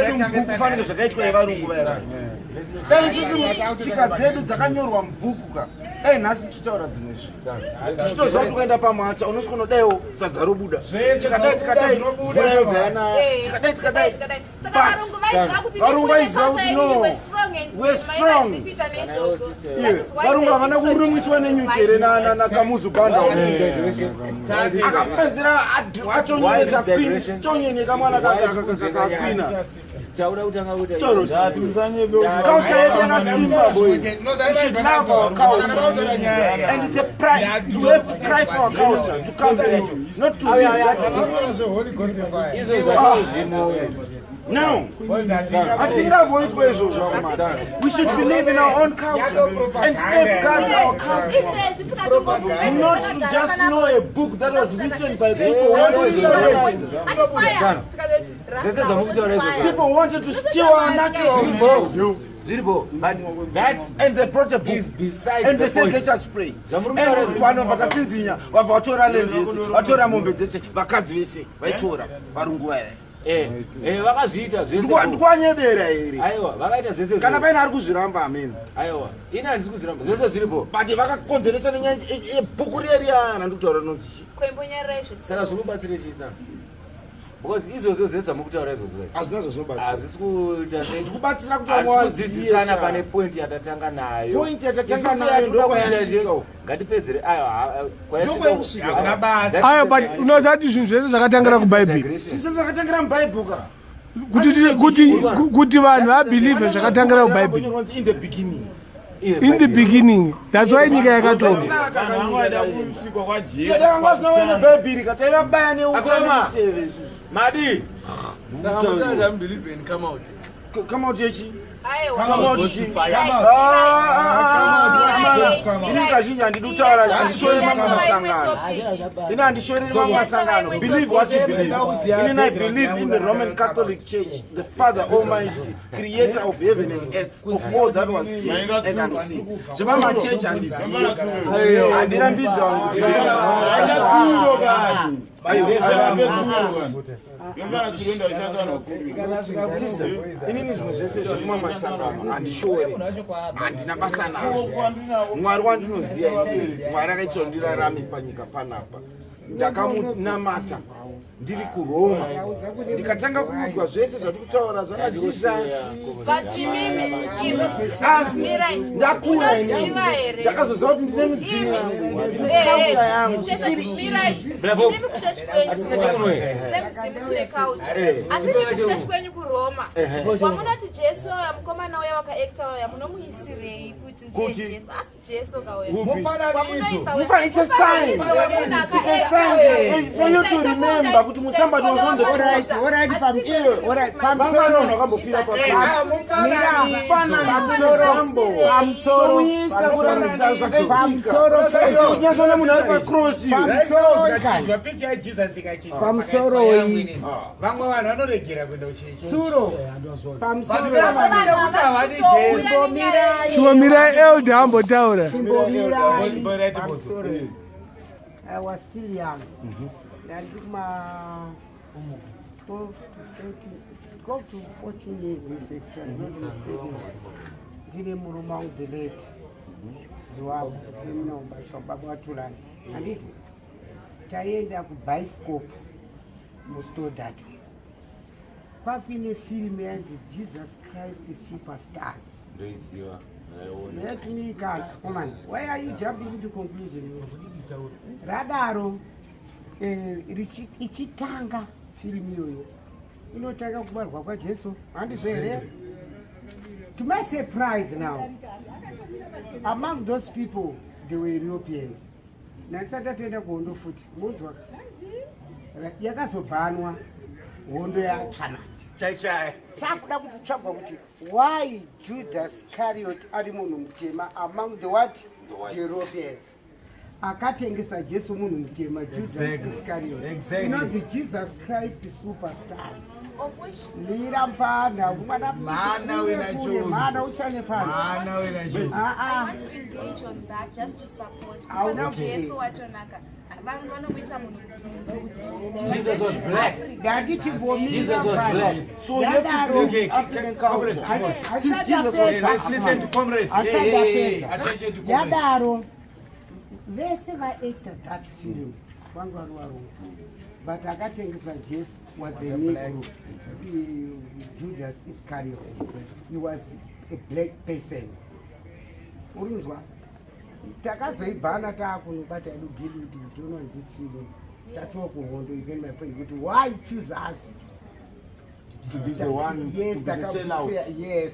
Yedu mubhuku fanike zvakaitwa yevarungu vaya. Dai isusu tsika dzedu dzakanyorwa mubhuku ka, dai nhasi tichitaura dzimwe zvinhu. Tichitoziva kuti ukaenda pamacha unosvika unodaiwo sadza robuda. Tikadai tikadai mvura yobva yanaya. Tikadai tikadai. Saka varungu vaiziva kuti Varungu vaiziva kuti no, we're strong and we're strong. That is why Varungu they havana kurumwiswa nenyuchi here naKamuzu Banda? Akapedzera atonyoresa Queen tonyene kamwana kake akakwina. Chauda kutanga kuita Culture yedu yakasimba, boys. We should love our culture, and it's a pride. We have to cry for our culture to come to you, not to read that book. Izvo zvatozvimo. No, hatingamboitwa izvozvo akomana. We should believe in our own culture and safeguard our culture, Izvezvi tikatongofunga not to just know a book that was written by people who wanted to colonize. Zvese zvamukutaura izvozvo. People wanted to steal our natural resources. Zviripo, but that And they brought a book. is beside And they the said, point. "Let us pray." Zvamuri kutaura And izvi- vanhu vakatsinzinya, vabva vatora land yese, vatora mombe dzese, vakadzi vese vaitora varungu vaya. Vakazviita zvese. Ndikwanyebera here? Aiwa, vakaita zvese Kana zviripo. paine ari kuzviramba, ameni. Aiwa, ini handisi kuzviramba, zvese zviripo. But vakakonzeresa nenyaya yebhuku riya riya randikutaura rinonzi chii? Saka zvinobatsire chii tsana? Because izvozvo zvese zvamukutaura izvozvo Hazvina zvazvinobatsira. hazvisi kuita sei? Ndikubatsira kuti vamwe Hazvisi kudzidzisana vazive. pane point yatatanga nayo. Point yatatanga Isusu nayo yatinoda ndokwayasvika. kuita, ngatipedzere. Aiwa, Ndokwayasvika. Hakuna basa. Ayo, but unoziva kuti zvinhu zvese zvakatangira kubhaibheri. Zvese zvakatangira mubhaibheri ka. Kuti vanhu vabelieve zvakatangira kubhaibheri. In the beginning. In the beginning, that's why nyika yakatonga. Saka Vangada kusikwa kwaJesu. Takanga vasina kuenda bhaibheri ka, taivabaya Akoma. neuseve isusu. Madi. Come out yechi. Aiwa. Come out yechi. Ini kazhinji handidi kutaura, handishori mamwe masangano. Ini handishori mamwe masangano. Believe what you believe. Ini I believe in the Roman Catholic Church, the Father Almighty, creator of heaven and earth, of all that was seen and unseen. Zvemamachechi handizivi, handirambidzi vangu. Haina kani. Yongana turoenda ushandisa. Sister, inini zvimwe zvese zvekumamasangano handishori, handina basa nazvo. Mwari wandinoziva inini, Mwari akaitira kuti ndirarame panyika panapa, ndakamunamata ndiri kuRoma, ndikatanga kuudzwa zvese zvati kutaura zvana Jesus. But imimi, imi, Asi Mirai. ndakura inini, Unoziva here? ndakazoziva kuti ndine midzimu yangu, ndine culture yangu isiri. Bravo. Imimi kuchechi kwenyu Hatisina chekunwe. tine mudzimu, tine culture, asi imi kuchechi kwenyu kuRoma, wamunoti Jesu uya, mukomana uya wakaacta uya, munomuisirei kuti ndiye Kuti? Jesu? Asi Jesu kauya Mufananidzo. It's a sign. It's a sign for you to remember kuti somebody was on the cross. Alright, Vamwe vanhu vakambofira Pamusoro. pamuisa kuratidza zvakaitika. Pamusoro. Kunyatsona munhu ari pacross iyo. Zvikachinjwa, picha yaJesus ikachinjwa. Pamusoro Pakaitwa iyi. yangu inini. Vamwe vanhu vanoregera kuenda kuchechi. Tsuro, pamusoro. Kuti havadi Jesu. Chimbomirai. Chimbomirai, elder ambotaura. Chimbomirai. Chimbomirai, Tibotso. Pamusoro. I was still young. Ndari kuma 12 to 13, 12 to 14 years, in fact, I'm not mistaken. Ndine murume wangu, the late Ziwabo nemunaumbaiswa, baba waTulani, handiti? Taienda kubhaisikopu muStodart, kwakuine firimu yainzi Jesus Christ Superstars. Ndoiziva, ndaiona. Let me cut. Come on. Why are you jumping into conclusion? Radaro, ichitanga firimu iyoyo, inotanga kubarwa kwaJesu, handizvo here? To my surprise now, among those people they were Europeans. Nandisati tatoenda kuhondo futi, munzwa yakazobhanwa hondo yatsva manje. Chai chai. Chakuda kuti tsvagwa kuti why Judas Iscariot ari munhu mutema among the what? The Europeans. Akatengesa Jesu munhu mutema, Judas Iscariot. Inonzi Jesus Christ Superstars. Of which Mira mfana, mwana. Mana wena chozi. Mana uchanye pano. Mana wena chozi. Ah, I ah. want to engage on that just to support Hauna because okay. Jesu wachonaka. Vanhu vanomuita munhu. Jesus was black. Ndati chimbomira Jesus was pano. black. So you have to Okay, bring African comrade, culture. Since Jesus was Let's listen to comrades. Asati Hey, hey, hey, apedza. attention to comrades. Yadaro vese vaacta that film vanga vari varungu, but akatengesa Jesu was a Negro, Judas Iscariot. He was a black person. Urinzwa, takazoibhana taakunobata edu gili kuti we don't want this film. Tatiwa kuhondo. You get my point, kuti why choose us to be the one, yes, to be the taka- sellouts. Yes,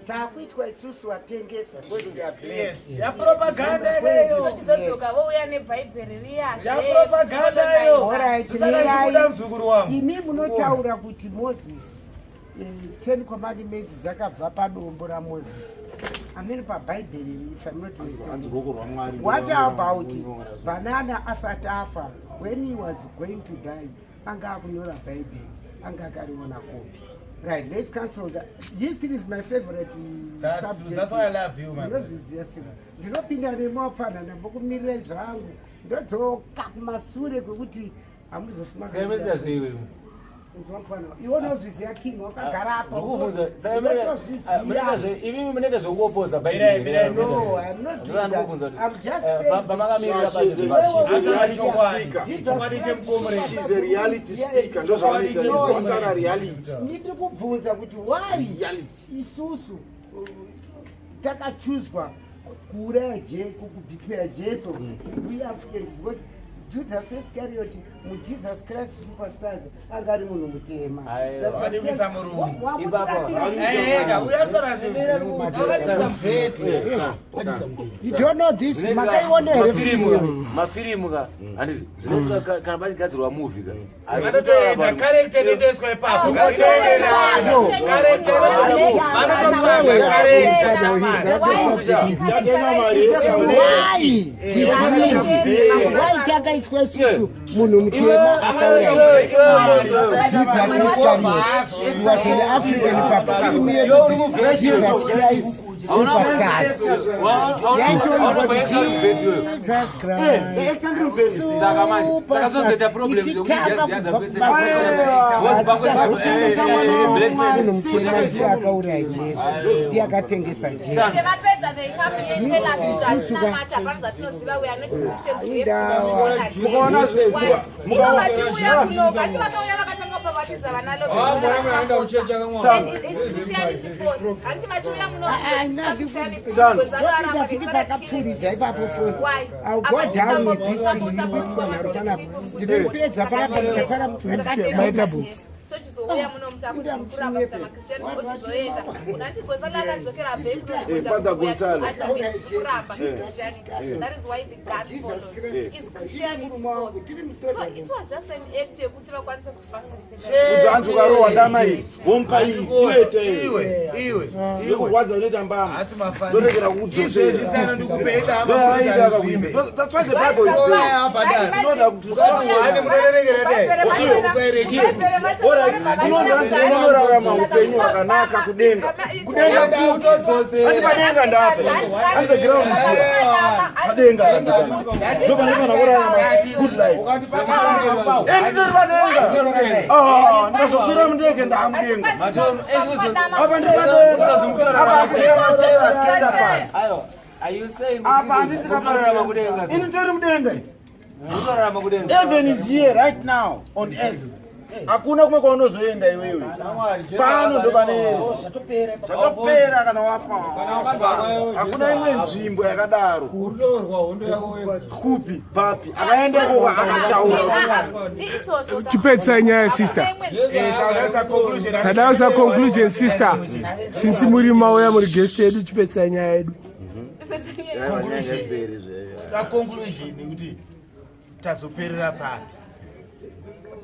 takuitwa isusu vatengesa because we are black. Yes. Yapropaganda ileyo. Tochizodzoka vouya nebhaibheri riyazve. Yapropaganda iyo. Alright, Saka ndikuda muzukuru wangu. Imi munotaura kuti Moses, 10 Commandments dzakabva padombo raMoses amene pabhaibheri, if I'm not Hanzi mistaken. ruoko rwaMwari. What about banana asati afa? When he was going to die, anga akunyora bhaibheri, anga akariona kopi. Right, let's cancel that. History is my favorite subject. That's why I love you, my brother. Ndinozviziva sima ndinopinda nemapfana, ndambokumirirai zvangu, ndodzoka kumasure kwekuti Saka zveiwe. hamuzosmafana. Iwe unozviziva, king, wakagara apa. Ndikubvunza, saka munoita imimi munoita zvekuopoza. Mirai, mirai. No, I'm not doing that. I'm just saying Pamakamira. She's a reality speaker. Chokwadi chemukomrade. She's a reality speaker. Ndozvavanoita izvo. Vanotaura reality. Ndiri kubvunza kuti why Reality. isusu takachuzwa kuuraya kubhitira Jesu, we Africans, because Judas Iscariot muJesus Christ Superstars anga ari munhu mutema. Aiwa. Vakadivisa murungu. Ipapo. Eh, uya tora akadivisa mvete. You don't know this? Makaiona here film? Mafirimu ka, handizi zvinoitika kana pachigadzirwa movie ka. Vanotoenda character inotoiswa ipapo. Ngatoenderana. Character vanototsvaga character. Why? Why takaitwa isusu munhu mutema akauraya Judas Iscariot? He was an African. Pafilimu yedu Jesus Christ Superstars yaitoiwa kuti Jesus Christ Saka manje, saka zozoita problem yokuti just the other person- Munhu mutema ndiye akauraya Jesu, ndiye akatengesa Jesu. Vapedza, they come here and tell us kuti hatina mati, hapana zvatinoziva, we are not Christians, we have to be born again. Mukaona Why? Ivo vachiuya kuno, kati vakauya vakatanga kubhabhatidza vana. And it's Christianity first. Hanti vachiuya muno Christianity, Gonzalo aramba, Ndopinda they pakapfuridza ipapo futi. Why? I'll go down with this thing iri kuitwa nharo panapa. Ndinopedza panapa, ndikasara. Maita books. Tochizouya muno mutakuramba kuita maChristian, ochizoenda unati Gonzalo akadzokera Father Gonzalo. back kuramba Christianity. That is why the God followed is Christianity first. So it was just an act yekuti vakwanise kufacilitate. Kuti hanzi ukarohwa dama iyi, womupa iyi, inoita iyi. Iwe, iwe, iwe. Yekurwadza unoita mbama. Asi mafani. Ndoregera Izvezvi tsano kukudzosera. ndikupenda apa Ndoyaita zvimbe. That's why the Bible is there. Inoda kuti Ane munorerekera dai. Alright, unonzi unorarama upenyu hwakanaka kudenga. Kudenga Kudenga kupi? utodzosera. Handi padenga ndape. Handi the ground is here. Padenga ndo panofana kurarama good life. Eh, nditori padenga. Ah, ndikazokwira mundege ndaamudenga. Apa ndiri padenga. Apa akuchera tenda pasi. Aiwa, are you saying Apa handiti kurarama kudenga? Ini nditori mudenga. Kurarama kudenga. Heaven is here right now on earth. Hakuna kumwe kwaunozoenda iwewe. Pano ndo pane zvatopera kana wafa. Hakuna imwe nzvimbo yakadaro. Kupi papi akaenda ikoko akataura. Chipedzisai nyaya, sister. Tadausa conclusion, sister. Since muri mauya muri guest yedu, chipedzisai nyaya yedu. Conclusion yekuti tazoperera papi?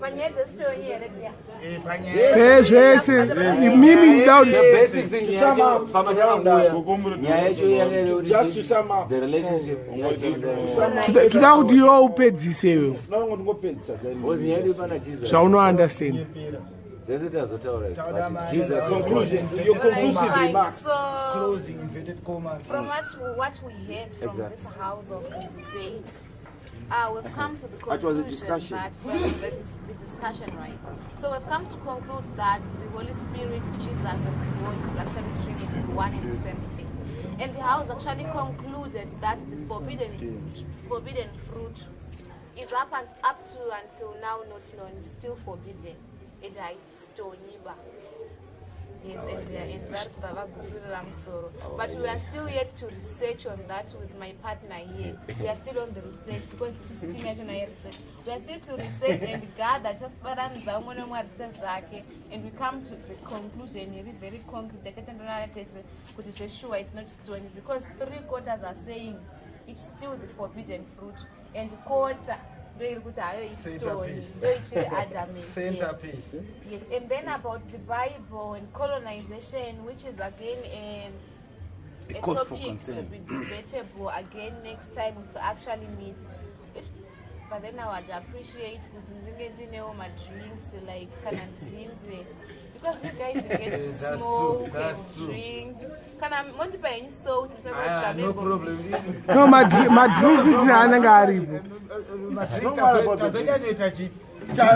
Panyaya dzesitonyi here dziya? Eh, panyaya. Zvese mimi without The basic thing To sum yacho up, pamachanguya, to round up. nyaya yacho yanga Just to sum up. the relationship yaJesus. Toda kuti iwe upedzise iwewe. Ndinongo ndingopedzisa. Because nyaya yedu pana Jesus. Zvaunounderstand. Zvese tazotaura izvi, but Jesus. Conclusion, your conclusive Fine. remarks. So Closing inverted commas. from what we heard from this house of debate. We've come to the It was a conclusion discussion. that well, the discussion, right? So we've come to conclude that the Holy Spirit, Jesus, and God is actually Trinity, one and the same thing. And the house actually concluded that the forbidden fruit is up and up to until now not known, it's still forbidden, and haisitoniba. Yes, and they are and vari kubva vagupfurira musoro, but we are still yet to research on that with my partner here. We are still on the research because team yacho naye research. We are still to research and gather, just umwe neumwe arise zvake, and we come to the conclusion iri very concrete yatatenderana tese kuti zvesure it's not stony, because three quarters are saying it's still the forbidden fruit and quarter ndo iri kuti hayo istony, Centerpiece. ndo ichiri adamant, yes. Centerpiece. Yes, and then about the Bible and colonization, which is again a A cause for topic to concern. be debatable again next time if we actually meet. If, but then I would appreciate kuti ndinge ndinewo madrinks like kana nzimbe, because you guys, you get to That's smoke true, that's and true. drink. Kana mondipa henyu salt. Ah, no problem. No, madrinks tine anenge aripo. Don't worry about the Tazonyanyoita chi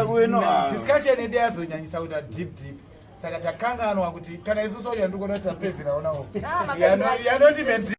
We know, discussion yedu yazonyanyisa kuita deep deep, saka takanganwa kuti kana isusu wacho ndikuona kuti tapedzera onawo. Ah, mapedzera. Not even.